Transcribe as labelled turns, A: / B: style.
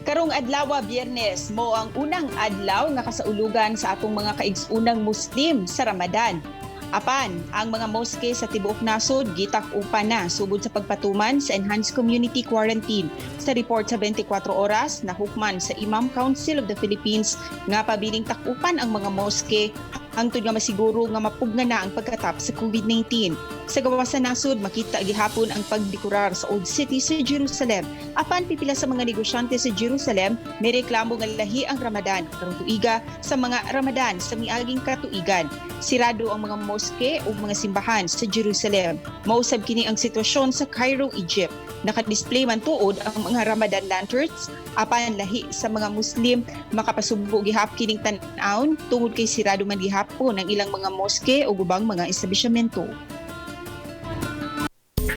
A: Karong adlaw, Biyernes, mao ang unang adlaw nga kasaulugan sa atong mga kaigsunang Muslim sa Ramadan. Apan, ang mga moske sa tibuok nasod gitak-upan na sugod sa pagpatuman sa Enhanced Community Quarantine. Sa report sa 24 oras, nahukman sa Imam Council of the Philippines nga pabiling takupan ang mga moske hangtod nga masiguro nga mapugnan na ang pagkatap sa COVID-19. Sa gawas sa nasod, makita gihapon ang pagdekorar sa Old City sa Jerusalem. Apan pipila sa mga negosyante sa Jerusalem may reklamo nga lahi ang Ramadan karong tuiga sa mga Ramadan sa miaging katuigan. Sirado ang mga moske ug mga simbahan sa Jerusalem. Mausab kini ang sitwasyon sa Cairo, Egypt. Naka-display man tuod ang mga Ramadan lanterns, apan lahi sa mga Muslim makapasubo gihap kining tan-awon tungod kay sirado man gihapon ang ilang mga moske ug ubang mga establishmento.